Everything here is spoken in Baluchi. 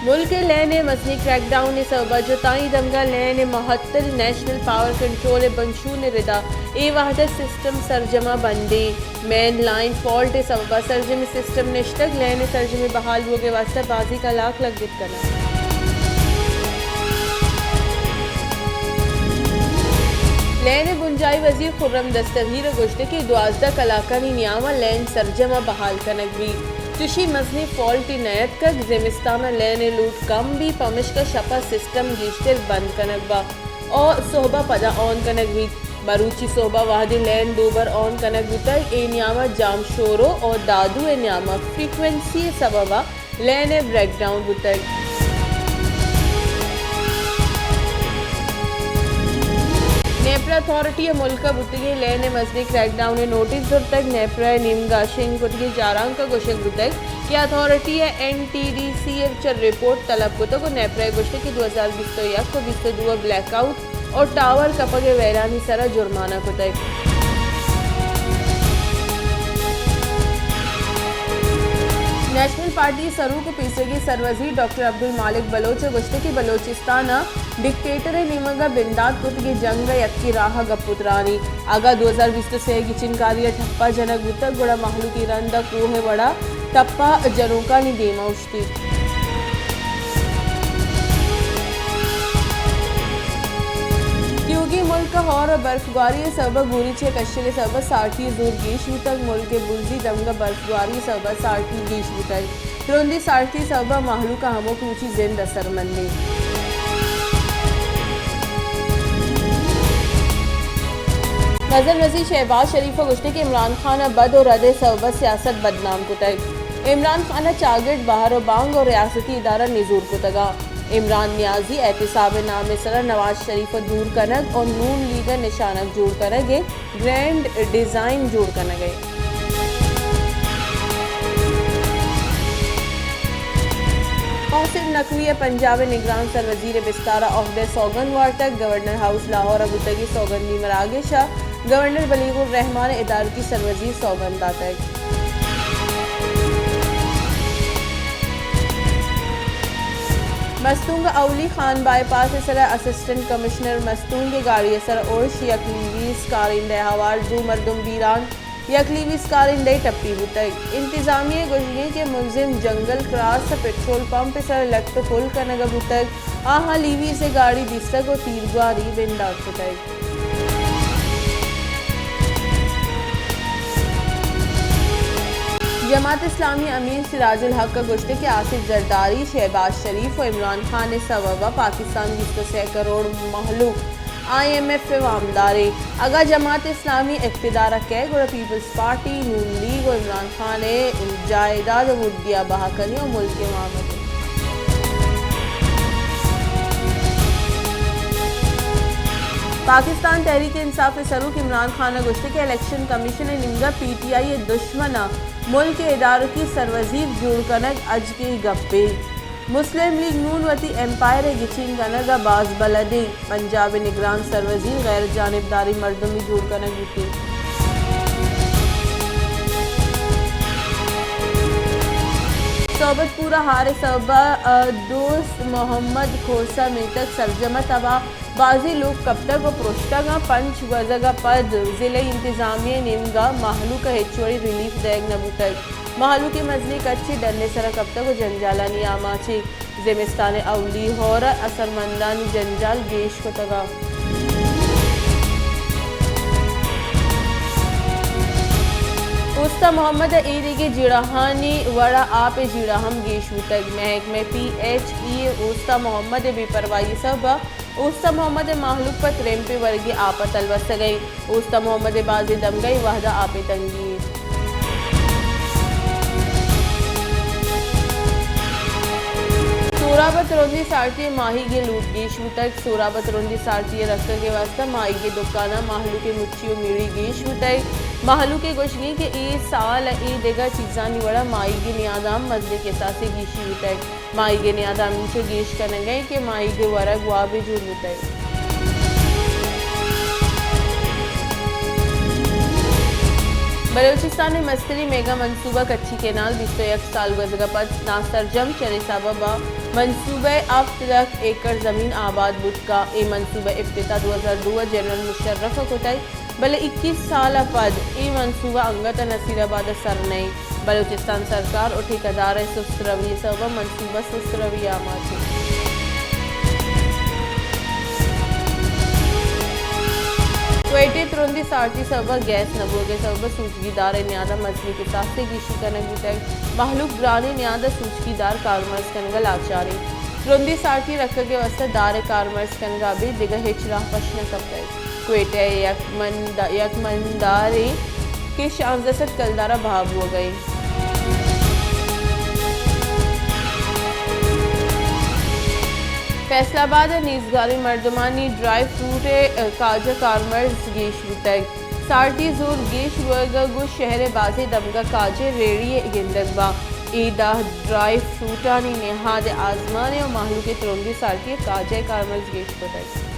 ملک ءِ لین ءِ مزنیں کریک ڈاؤن ءِ سبب ءَ جتائیں دمگ ءَ لین ءِ مھتل نیشنل پاور کنٹرول ءِ بنشون ءِ رد ءَ اے وھد ءَ سسٹم سرجم ءَ بند ایں۔ مین لائن فالٹ ءِ سبب ءَ سرجمیں سسٹم نشتگ، لین ءِ سرجمیں بحال بوگ ءِ واستہ بازیں کلاک لگت کنگ۔ لین ءِ بنجاھی وزیر خرم دستگیر ءَ گوشتگ کہ دوازدہ کلاکانی نیام ءَ لین سرجم ءَ بحال کنگ بیت۔ چشیں مزنیں فالٹے نیتکگ، زمستان ءَ لین ءِ لوڈ کم بیت، پمشکا شپ ءَ سسٹم گیشتر بند کنگ بنت ءُ سھب ءَ پدا آن کنگ بیت۔ مروچی سھب ءَ وھدے لین دوبر آن کنگ بوتگ، اے نیام ءَ جام شورو ءُ دادو ءِ نیام ءَ فریکوئنسی ءِ سبب ءَ لین ءِ بریک ڈاؤن بوتگ۔ نیپرا اتھارٹی ءَ ملک ءَ بوتگیں لین ءِ مزنیں کریک ڈاؤن ءِ نوٹس زرتگ۔ نیپرا ءِ نیمگ ءَ شنگ کتگیں چارانک ءَ گوشگ بوتگ کہ اتھارٹی ءَ این ٹی ڈی سی ءِ چہ رپورٹ طلب کتگ ءُ نیپرا ءَ گوشتگ کہ دو ھزار بیست ءُ یک ءُ بیست ءُ دو ءَ بلیک آؤٹ ءُ ٹاور کپگ ءِ ویرانی سرا جرمانہ کتگ۔ نیشنل پارٹی ءِ سروک ءُ پیسریگیں سروزیر ڈاکٹر عبدالمالک بلوچ ءَ گوشتگ کہ بلوچستان ءَ ڈکٹیٹر ءِ نیمگ ءَ بندات کتگیں جنگ ءِ یکیں راہ ءَ گپ ءُ تران ایں۔ اگاں دو ھزار بیست ءُ سے ءِ گچینکاری ءَ ٹپا جنگ بوتگ، گڑا مھلوک اے رند ءَ کوہ ءِ وڑ ءَ ٹپا جنوکانی دیم ءَ اوشتیت۔ تیوگیں ملک ءَ ھور ءُ برفگواری ءِ سبب ءَ گوریچ ءِ کشگ ءِ سبب ءَ سارتی ءِ زور گیش بوتگ۔ ملک ءِ برزی دمگ ءَ برفگواری ءِ سبب ءَ سارتی گیش بوتگ۔ ترندیں سارتی ءِ سبب ءَ مھلوک ءِ ھمک روچی زند اثرمند ایں۔ مزن وزیر شہباز شریف ءَ گوشتگ کہ عمران خان ءَ بد ءُ رد ءِ سبب ءَ سیاست بدنام کتگ۔ عمران خان ءَ چاگرد، بہر ءُ بانگ ءُ ریاستی ادارہ نزور کتگ اَنت۔ عمران نیازی احتساب ءِ نام ءِ سرا نواز شریف ءَ دور کنگ ءُ نون لیگ ءَ نشانگ جوڑ کنگ ءِ گرینڈ ڈیزائن جوڑ کنگ ءَ اِنت۔ محسن نقوی ءَ پنجاب ءِ نگران سروزیر ءِ بستار ءَ عہدہ ءِ سوگند وارتگ۔ گورنر ہاؤس لاہور ءَ بوتگیں سوگندی مراگش ءَ گورنر بلیغ الرحمان ءَ ادارکی سروزیر سوگند داتگ۔ مستونگ ءَ اولی خان بائی پاس ءِ سرا اسسٹنٹ کمشنر مستونگ ءِ گاڑی ءِ سرا ارش، یک لیویز کارندہ ءِ ہوار، دو مردم بیران، یک لیویز کارندہ ءِ ٹپی بوتگ۔ انتظامیہ ءِ گوشگ اِنت کہ ملزم جنگل کراس ءَ پٹرول پمپ ءِ سرا لٹ ءُ پل کنگ ءَ بوتگ، آہاں لیویز ءِ گاڑی دیستگ ءُ تیرگواری بندات کتگ۔ جماعت اسلامی ءِ امیر سراج الحق ءَ گوشتگ کہ آصف زرداری، شہباز شریف ءُ عمران خان ءِ سبب ءَ پاکستان بیست ءُ سے کروڑ مہلوک آئی ایم ایف ءِ وامدار اِنت۔ اگاں جماعت اسلامی اقتدار ءَ کئیت گڑا پیپلز پارٹی، نون لیگ ءُ عمران خان ءِ جائیداد ءَ وڈیا بہا کنی ءُ ملک ءِ وام ءَ دئے۔ پاکستان تحریک انصاف ءِ سروک عمران خان ءَ گوشتگ کہ الیکشن کمیشن ءِ نیمگ ءَ پی ٹی آئی ءِ دشمن ءَ ملک ءِ ادارکی سروزیر جوڑ کنگ اجکہی گپے۔ مسلم لیگ نون وتی امپائر ءِ گچین کنگ ءَ باز بلد اِنت۔ پنجاب ءِ نگران سروزیر غیر جانبداریں مردمے جوڑ کنگ بوتگ۔ صحبت پور ءَ ہار ءِ سبب ءَ دوست محمد کھوسہ میتگ سرجم ءَ تباہ، بازیں لوگ کپتگ ءُ پرشتگ اَنت۔ پنچ گوزگ ءَ پد ضلعی انتظامیہ ءِ نیمگ ءَ مہلوک ءَ ہچ وڑیں ریلیف دئیگ نہ بوتگ۔ مہلوک ءِ مزنیں کچے ڈن ءِ سرا کپتگ ءُ جنجالانی آماچیں۔ زمستان ءِ اولی ہور ءَ اثرمندانی جنجال گیش کتگ اَنت۔ اوستہ محمد ءَ ایرگیں جیڑہانی وڑ ءَ آپ ءِ جیڑہ ہم گیش بوتگ۔ محکمہ پی ایچ ای ءِ اوستہ محمد ءِ بے پرواہی ءِ سبب ءَ اوستہ محمد ءِ مہلوک پہ ترمپ ءِ ورگی آپ ءَ تلوسگ ءَ اِنت۔ اوستہ محمد ءِ بازیں دمگاں اے وہد ءَ آپ ءِ تنگی اِنت۔ سوراب ءَ ترندیں سارتی ءِ ماہیگ ءِ لوٹ گیش بوتگ۔ سوراب ءَ ترندیں سارتی ءِ رکگ ءِ واستہ ماہیگ ءِ دکاناں مہلوک ءِ مچی ءُ میڑی گیش بوتگ۔ مہلوک ءِ گوشگ اِنت کہ اے سال ءَ اے دگہ چیزانی وڑ ءَ ماہیگ ءِ نیاد ءَ ہم مزنیں کساسے گیشی بوتگ۔ ماہیگ ءِ نیاد ءَ ہمینچو گیش کنگ ءَ اِنت کہ ماہیگ ءِ ورگ وابے جوڑ بوتگ۔ بلوچستان ءِ مستریں میگا منصوبہ کچھی کینال بیست ءُ یک سال گوزگ ءَ پد ناسرجم، چرے سبب ءَ منصوبہ ءِ ہفت لکھ ایکڑ زمین آباد بوت کاں۔ اے منصوبہ ءِ افتتاح دو ہزار دو ءَ جنرل مشرف ءَ کتگ، بلے اکیس سال ءَ پد اے منصوبہ انگت ءَ نصیر آباد ءَ سر نہ انت۔ بلوچستان سرکار ءُ ٹھیکیدار ءِ سست روی ءِ سبب ءَ منصوبہ سست روی ءَ آماچ انت۔ کوئٹہ ءَ ترندیں سارتی ءِ سبب ءَ گیس نہ بوگ ءِ سبب ءَ سوچگی دار ءِ نیاد ءَ مزنیں کساسے گیشی کنگ بوتگ۔ مہلوک گرانیں نیاد ءَ سوچگی دار کارمرز کنگ ءَ لاچار انت۔ ترندیں سارتی رکگ ءِ واستہ دار ءِ کارمرز کنگ ءَ ابید دگہ ہچ راہ پش نہ کپتگ۔ کوئٹہ ءِ یک من، یک من دارے کہ شانزدہ سد کلدار ءَ بہا بوگ ءَ انت۔ فیصل آباد ءَ نیزگاریں مردمانی ڈرائی فروٹ ءِ کاج ءِ کارمرز گیش بوتگ۔ سارتی ءِ زور گیش بوگ ءَ گوں شہر ءِ بازیں دمگ ءَ کاج ءِ ریڑی گندگ باں۔ اے داں ڈرائی فروٹانی نہاد ءِ آزمان ءَ مہلوک ءِ ترندیں سارتی ءَ کاج ءِ کارمرز گیش کتگ۔